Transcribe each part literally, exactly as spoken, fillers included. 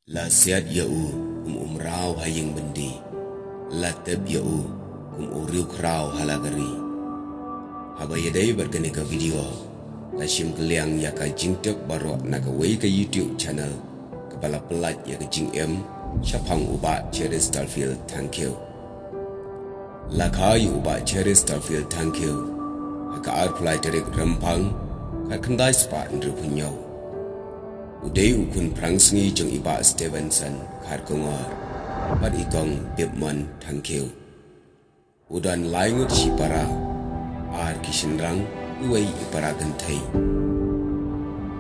La siat ïa u kum u mraw ha ïing byndi. La tep ïa u kum u riewkhraw ha la ka ri. Haba ïadei bad kane ka video, la shim kylliang ïa ka jingtip baroh na kawei ka YouTube channel kaba la pyllait ïa ka jingim shaphang u Bah Cheristerfield Thangkhiew. La kha ïa u Bah Cheristerfield Thangkhiew ha ka arphew lai tarik Rymphang, khatkhyndai spah hynriewphew hynñiew. U dei u khun phrangsngi jong i Bah Stevenson Kharkongor bad i Kong Bipmon Thangkhiew. U don lai ngut shipara, ar ki shynrang, iwei i para kynthei.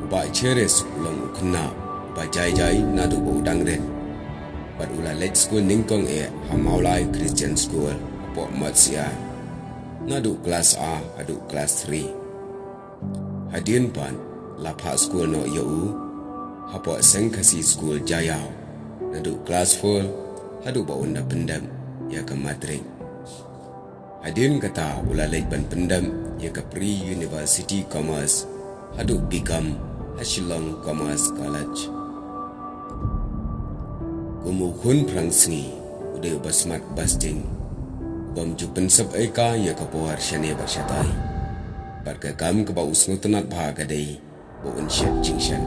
U Bah Cheris u long u khynnah uba jai jai naduh ba u dang rit, bad u la leit skul nyngkong eh ha Mawlai Christian School hapoh Matsiar, naduh klas A haduh klas three. Hadien pat la phah skul noh ïa u hapoh Seng Khasi School Jaïaw, naduh klas four haduh ba un da pyndep ïa ka matrik. Hadien kata u la leit ban pyndep ïa ka Pre University Commerce haduh B.Com ha Shillong Commerce College. Kum u khun phrangsngi, u dei uba smat ba sting, u bym ju pynsep ei ka ïa ka por shane bad shatai. Bad ka kam kaba u sngewtynnat bha ka dei ba un shet jingshet.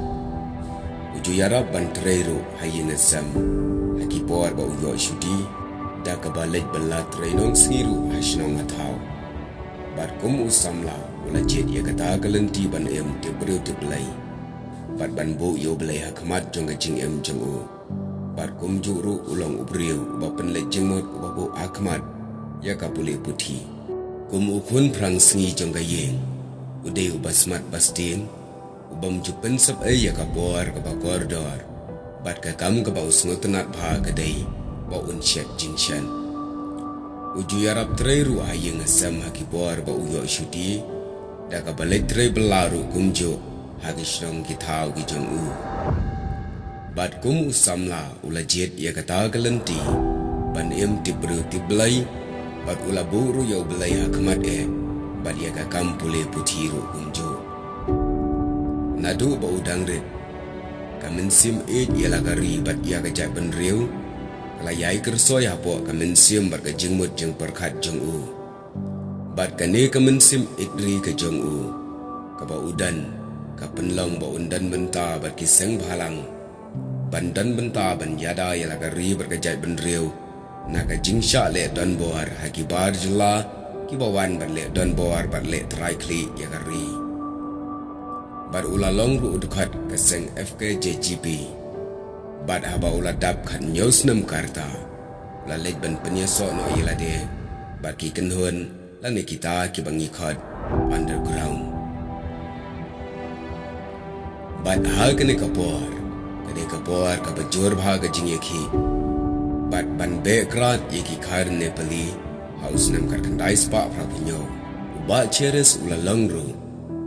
U ju ïarap ban trei ruh ha ïing ha sem ha ki por ba u ïoh shuti, da kaba leit bylla trei nongsngi ruh ha shnong ha thaw. Bad kum u samla u la jied ïa kata ka lynti ban im tip briew tip Blei, bad ban buh ïa u Blei ha khmat jong ka jingim jong u. Bad kumjuh ruh u long u briew uba pynleit jingmut uba buh ha khmat ïa ka pule puthi. Kum u khun phrangsngi jong ka ïing, u dei uba smat ba sting, u bym ju pynsep ei ïa ka por kaba kordor bad ka kam kaba u sngewtynnat bha ka dei ba un shet jingshet. U ju ïarap trei ruh ha ïing ha sem ha ki por ba u ïoh shuti, da kaba leit trei bylla ruh kumjuh ha ki shnong ki thaw ki jong u. Bad kum u samla u la jied ïa kata ka lynti ban im tip briew tip Blei, bad u la buh ruh ïa u Blei ha khmat eh, bad ïa ka kam pule puthi ruh kumjuh. Naduh ba u dang rit, ka mynsiem ïeit ïa la ka ri bad ïa ka jaitbynriew ka la ïai kyrsoi hapoh ka mynsiem bad ka jingmut jingpyrkhat jong u. Bad kane ka mynsiem ïeit ri ka jong u, kaba u don, ka pynlong ba un don bynta bad ki seng bhalang, ban don bynta ban ïada ïa la ka ri bad ka jaitbynriew na ka jingshah leh donbor ha ki bar jylla kiba wan ban leh donbor bad leh trai khlieh ïa ka ri. Bad u la long ruh u dkhot ka seng F K J G P. Bad haba u la dap khathynñiew snem ka rta, u la leit ban pynïasoh noh ïa lade bad ki kynhun lane kita kiba ngi khot underground. Bad ha kane ka por, ka dei ka por kaba jur bha ka jingïakhih bad ban beh krad ïa ki khar Nepali ha u snem khatkhyndai spah phraphew hynñiew. U Bah Cheris u la long ruh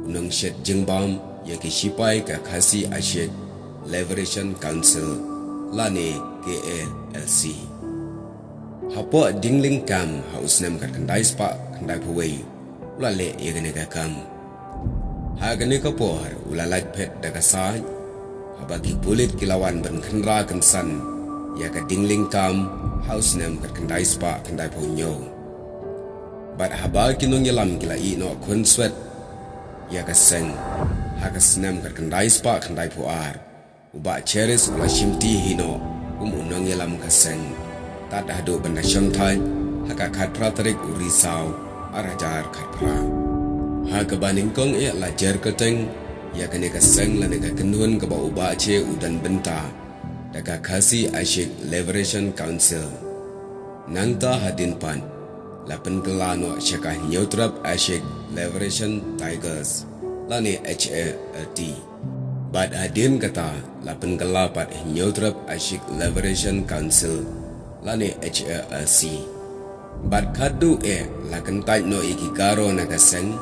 u nongshet jingbam ïa ki shipai ka Khasi Aishik Liberation Council, lane K A L C. Hapoh Dingleng Camp ha u snem khatkhyndai spah khyndaiphew wei u la leh ïa kane ka kam. Ha kane ka por u la lait phet da ka sait haba ki pulit ki la wan ban khynra kynsan ïa ka Dingleng Camp ha u snem khatkhyndai spah khyndaiphew hynñiew. Bad haba ki nongïalam ki la ïeh noh khunswet ïa ka seng ha ka snem khatkhyndai spah khyndaiphew ar, u Bah Cheris u la shimti hi noh kum u nongïalam ka seng, tad haduh ban da shongthait ha ka khatphra tarik u Risaw arhajar khatphra. Ha kaba nyngkong eh la jer kyrteng ïa kane ka seng lane ka kynhun kaba u Bah Che u don bynta da ka Khasi Aishik Liberation Council. Nangta hadien pat la pynkylla noh sha ka Hynñiewtrep Aishik Liberation Tigers lane H A L T. Bad hadien kata la pynkylla pat Hynñiewtrep Aishik Liberation Council lane H A L C. Bad khadduh eh la kyntait noh ïa ki Garo na ka seng,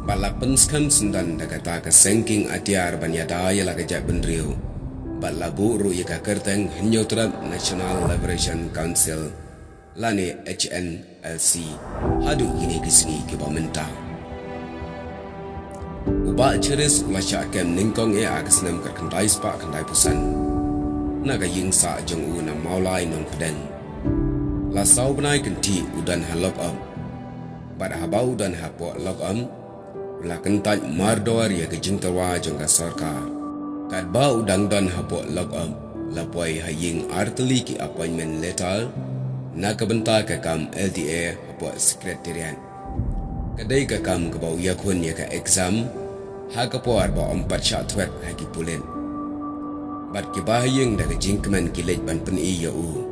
bad la pynskhem syndon da kata ka seng kieng atiar ban ïada ïa la ka jaitbynriew, bad la buh ruh ïa ka kyrteng Hynñiewtrep National Liberation Council lane H N L C haduh kine ki sngi kiba mynta. U Bah Cheris u la shah kem nyngkong eh ha ka snem khatkhyndai spah khyndaiphew san. na ka ïing sah jong u na Mawlai Nongpdeng. La saw bnai kynthih u don ha lok-op. Bad haba u don hapoh lok-op, u la kyntait mardor ïa ka jingtyrwa jong ka sorkar. Katba u dang don hapoh lok-op, la poi ha ïing artylli ki appointment letter na ka bynta ka kam L T A hapoh Secretariat. Ka dei ka kam kaba u ïakhun ïa ka exam ha ka por ba ym pat shah thwet ha ki pulit. Bad kiba ha ïing da ka jingkmen ki leit ban pyni ïa u.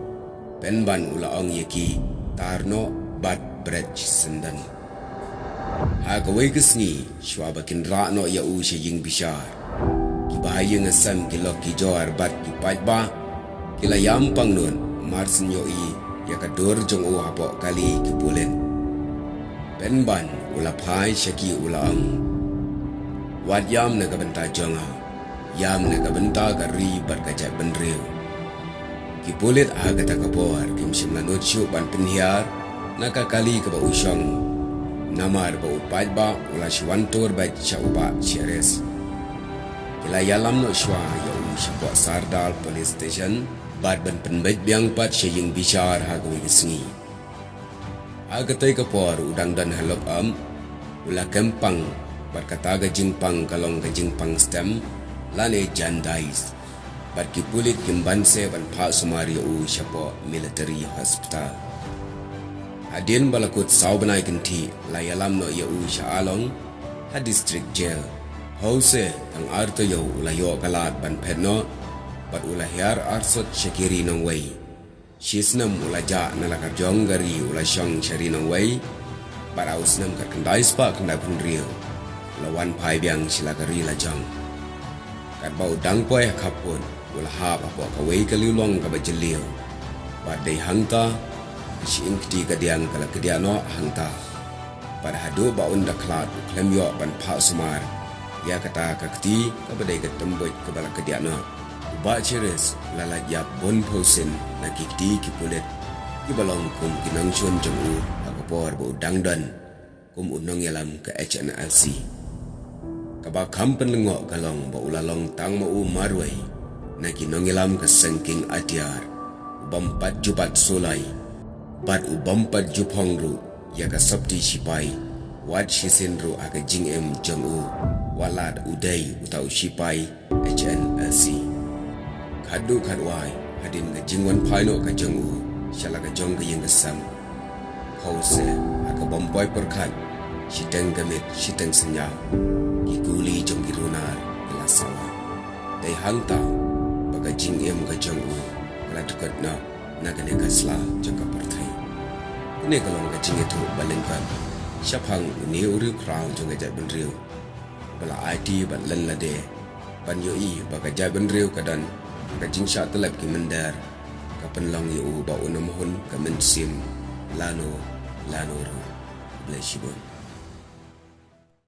Pynban u la ong ïa ki, tar noh bad bret shisyndon. Ha kawei ka sngi, shuwa ba kin rah noh ïa u sha ïing bishar, kiba ha ïing ha sem ki lok ki jor bad ki paidbah ki la ïam pangnud, mar syn ïohi ïa ka dur jong u hapoh kali ki pulit. Pynban u la phai sha ki u la ong, wat ïam na ka bynta jong nga, ïam na ka bynta ka ri bad ka jaitbynriew. Ki pulit ha kata ka por kim shym la nud shuh ban pynhiar na ka kali kaba u shong, namar ba u paidbah u la shu wan tur beit sha u Bah Cheris. Ki la ïalam noh shuwa ïa u shapoh Sardar Police Station bad ban pynbeit biang pat sha ïing bishar ha kawei ka sngi. Ha katei ka por u dang don ha lok-op, u la kem pang, bad kata ka jingpang ka long ka jingpang stem lane Jaundice. Bad ki pulit kim banse ban phah sumar ïa u shapoh Military Hospital. Hadien ba la kut saw bnai kynthih, la ïalam noh ïa u sha Along ha District Jail. Hawse tang ar taïew u la ïoh ka lad ban phet noh, bad u la hiar arsut sha ki ri nongwei. Shisnem u la jah na la ka jong ka ri u la shong sha ri nongwei, bad ha u snem khatkhyndai spah khyndaiphew hynriew u la wan phai biang sha la ka ri la jong. Katba u dang poi ha khappud u la hap hapoh kawei ka liwlong kaba jylliew, bad dei hangta ka shi-ing kti kadiang ka la kdiah noh hangta. Bad haduh ba un da khlad u khlem ïoh ban phah sumar ïa kata ka kti kaba dei ka tymbuit kaba la kdiah noh. U Bah Cheris u la lait ïap bun phew sien na ki kti ki pulit kiba long kum ki nongshun jong u ha ka por ba u dang don kum u nongïalam ka H N L C. Kaba kham pynlyngngoh ka long ba u la long tang ma u marwei na ki nongïalam ka seng kieng atiar, u bym pat ju bat sulai bad u bym pat ju phong ruh ïa ka sopti shipai, wat shisien ruh ha ka jingim jong u, wat lada u dei uta u shipai H N L C. Khatduh khatwai, hadien ka jingwan phai noh ka jong u sha la ka jong ka ïing ka sem, hawse ha ka bym poi pyrkhat, shiteng ka miet shiteng synñiaw, ki kuli jong ki runar ki la sawa. Dei hangta ba ka jingim ka jong u ka la dkut noh na kane ka sla jong ka pyrthei. Kane ka long ka jingïathuh ba lyngkot shaphang une u riewkhraw jong ka jaitbynriew ba la aiti bad lynlade ban ïohi ba ka jaitbynriew ka don ka jingshah tyllep ki mynder, ka pynlong ïa u ba un ym hun ka mynsiem lano lano ruh. Khublei shibun.